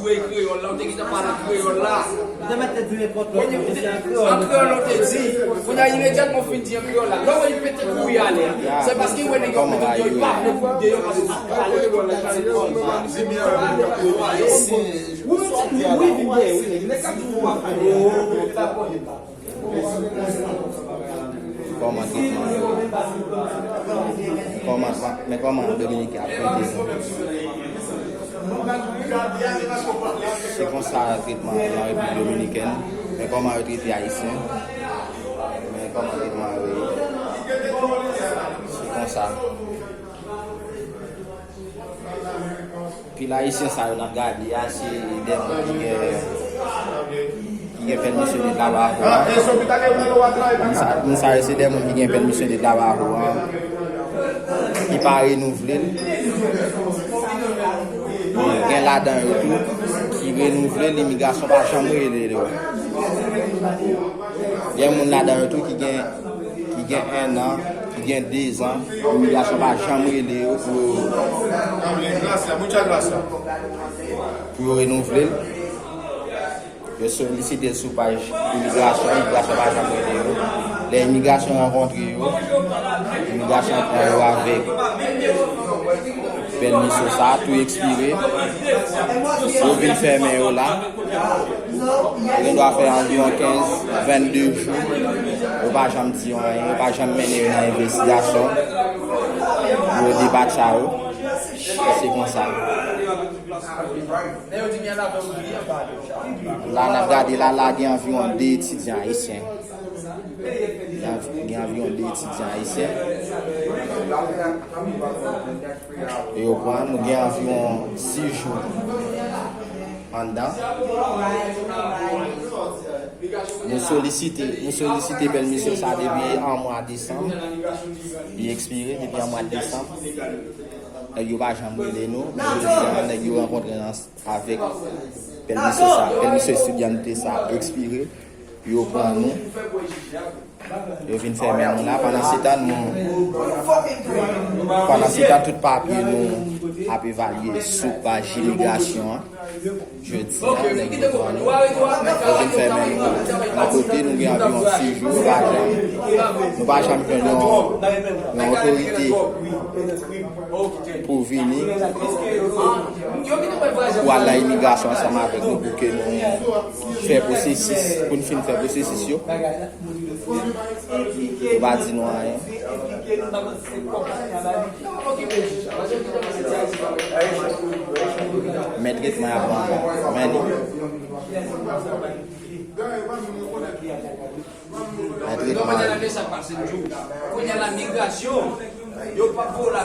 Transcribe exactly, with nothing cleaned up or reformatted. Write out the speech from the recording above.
Ou e kreyòl la, ou te gentan pale an kreyòl la. Ou te mèt te di nenpòt lòt, men se an kreyòl. An kreyòl ou te di. Kounye a, imedyatman w fin di an kreyòl la, lè w wè li pete kouri ale a, se paske w wè nèg yo mete deyò, li pa vle pou deyò paske sa pa kreyòl la. Wi, wi, wi, wi, wi, wi, wi, wi. Kòman tretman yo? Kòman, men kòman Dominiken ap trete nou? Se konsa tretman nan Repiblik Dominikèn. Men kòman yo trete Ayisyen? Men kòman tretman yo ye? Se konsa. Pil Ayisyen sa yo n ap gade a, se de moun ki gen, ki gen pèmisyon de travay a. Moun sa, moun sa yo se de moun ki gen pèmisyon de travay a, ki pa renouvle l. Gen ladan yo tou ki renouvle l, imigrasyon pa janm rele yo. Gen moun ladan yo tou ki gen ki gen ennan, ki gen dezan, imigrasyon pa janm rele yo pou yo, pou yo renouvle l. Yo solisite l sou paj imigrasyon, imigrasyon pa janm rele yo. Lè imigrasyon rankontre yo, imigrasyon pran yo avèk pèmisyon sa a, tou ekspire. Yo vin fèmen yo la. Yo gen dwa fè anviwon kenz, vennde jou. Yo pa janm di yo anyen, yo pa janm mennen yo nan envestigasyon pou yo debatcha yo. Se konsa. La, n ap gade la, la gen anviwon de etidyan ayisyen. Gen anv-, gen anviwon de etidyan ayisyen. E yo pran, nou gen anviwon sis jou anndan. Nou solisite, nou solisite pèmisyon sa depi an mwa desanm. Li ekspire depi an mwa desanm. Nèg yo pa janm rele nou, men jodi a, nèg yo rankontre nan, avèk pèmisyon sa, pèmisyon estidyante sa ekspire. Yo pran nou, yo vin fèmen nou la. Pandansetan, nou, pandansetan, tout papye nou ap evalye sou paj imigrasyon an. Jodi a, nèg yo pran nou, yo vin fèmen nou. Yon kote, nou gen anviwon sis jou, nou pa janm, nou pa janm jwenn yon, yon otorite pou vini, pou al nan imigrasyon ansanm avèk nou, pou ke nou fè pwosesis, pou n fin fè pwosesis yo. Yo pa di nou anyen. Men tretman y ap ban nou. Men tretman. Kounye a la, migrasyon, yo pa pou la.